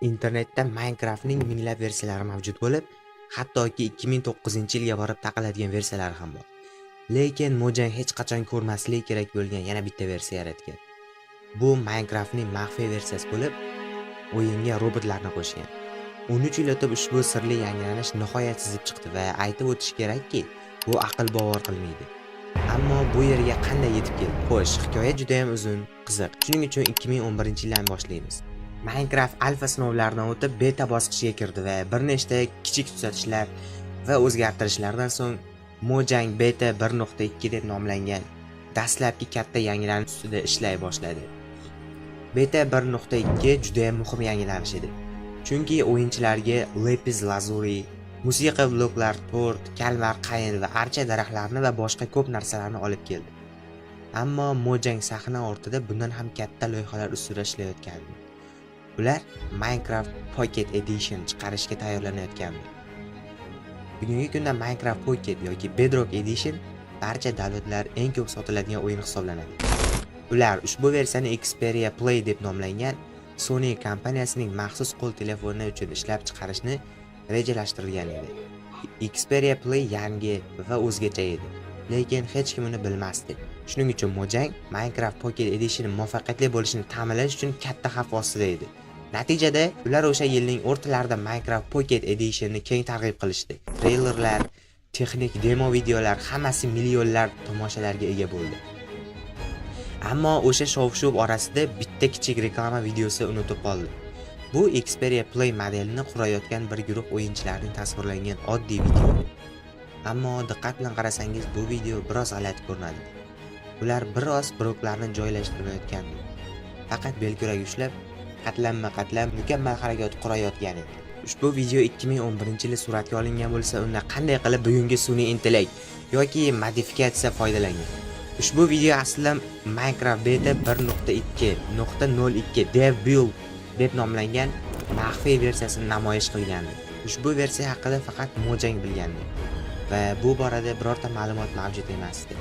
Internetda Minecraftning minglab versiyalari mavjud bo'lib, hattoki 2009-yilga borib taqaladigan versiyalari ham bor. Lekin Mojang hech qachon ko'rmasligi kerak bo'lgan yana bitta versiya yaratgan. Bu Minecraftning maxfiy versiyasi bo'lib, o'yinga robotlarni qo'shgan. 13 yil o'tib ushbu sirli yangilanish nihoyat sizib chiqdi va aytib o'tish kerakki, bu aql bovar qilmaydi. Ammo bu yerga qanday yetib keldi? Xo'sh, hikoya juda ham uzun, qiziq. Shuning uchun 2011-yildan boshlaymiz. Minecraft alfa sinovlaridan o'tib, beta bosqichiga kirdi va bir nechta kichik tuzatishlar va o'zgartirishlardan so'ng Mojang Beta 1.2 deb nomlangan dastlabki katta yangilanish ustida ishlay boshladi. Beta 1.2 juda ham muhim yangilanish edi. Chunki o'yinchilarga lapis lazuli, musiqa bloklar, tort, kalmar, qayin va archa daraxtlarini va boshqa ko'p narsalarni olib keldi. Ammo Mojang sahna ortida bundan ham katta loyihalar ustida ishlayotgandi. Ular Minecraft Pocket Edition chiqarishga tayyorlanayotgandi. Bugungi kunda Minecraft Pocket yoki Bedrock Edition barcha davlatlar eng ko'p sotiladigan o'yin hisoblanadi. Ular ushbu versiyani Xperia Play deb nomlangan Sony kompaniyasining maxsus qo'l telefoni uchun ishlab chiqarishni rejalashtirilgan edi. Xperia Play yangi va o'zgacha edi, lekin hech kim uni bilmasdi. Shuning uchun Mojang Minecraft Pocket Edition muvaffaqiyatli bo'lishini ta'minlash uchun katta xavf ostida edi. Natijada ular o'sha yilning o'rtalarida Minecraft Pocket Editionni keng targ'ib qilishdi. Treylerlar, texnik demo videolar hammasi millionlar tomoshalarga ega bo'ldi. Ammo o'sha shov-shuv orasida bitta kichik reklama videosi unutib qoldi. Bu Xperia Play modelini qurayotgan bir guruh o'yinchilarning tasvirlangan oddiy video. Ammo diqqat bilan qarasangiz, bu video biroz g'alati ko'rinadi. Ular biroz bloklarni joylashtirmayotgandi. Faqat belkurak ushlab, qatlamma-qatlam mukammal harakat qurayotgan edi. Ushbu video 2011-yili suratga olingan bo'lsa, unda qanday qilib bugungi sun'iy intellekt yoki modifikatsiya foydalangan? Ushbu video aslida Minecraft Beta 1.2.02 Dev Build deb nomlangan maxfiy versiyasini namoyish qilgandi. Ushbu versiya haqida faqat Mojang bilgandi va bu borada birorta ma'lumot mavjud emasdi.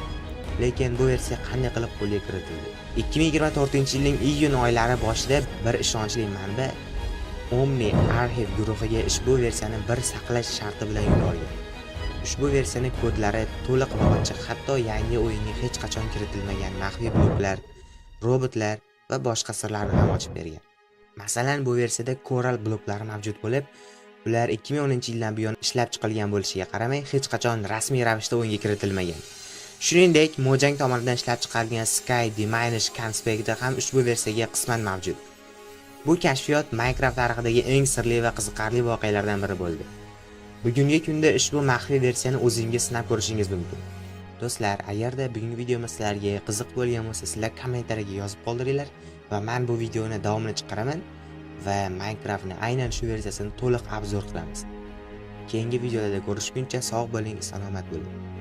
Lekin bu versiya qanday qilib qo'lga kiritildi? 2024-yilning iyun oylari boshida bir ishonchli manba Omni Archive guruhiga ushbu versiyani bir saqlash sharti bilan yuborgan. Ushbu versiyaning kodlari to'liq va ochiq, hatto yangi o'yinga hech qachon kiritilmagan maxfiy bloklar, robotlar va boshqa sirlarni ham ochib bergan. Masalan, bu versiyada Coral bloklari mavjud bo'lib, ular 2010-yildan buyon ishlab chiqilgan bo'lishiga qaramay, hech qachon rasmiy ravishda o'yinga kiritilmagan. Shuningdek, Mojang tomonidan ishlab chiqarilgan Sky Diminish konspekti ham ushbu versiyaga qisman mavjud. Bu kashfiyot Minecraft tarixidagi eng sirli va qiziqarli voqealardan biri bo'ldi. Bugungi kunda ushbu maxfiy versiyani o'zingiz sinab ko'rishingiz mumkin. Do'stlar, agarda bugungi videomiz sizlarga qiziq bo'lgan bo'lsa, sizlar kommentariyaga yozib qoldiringlar va men bu videoni davomini chiqaraman va Minecraftni aynan shu versiyasini to'liq обзор qilamiz. Keyingi videolarda ko'rishguncha sog' bo'ling, salomat bo'ling.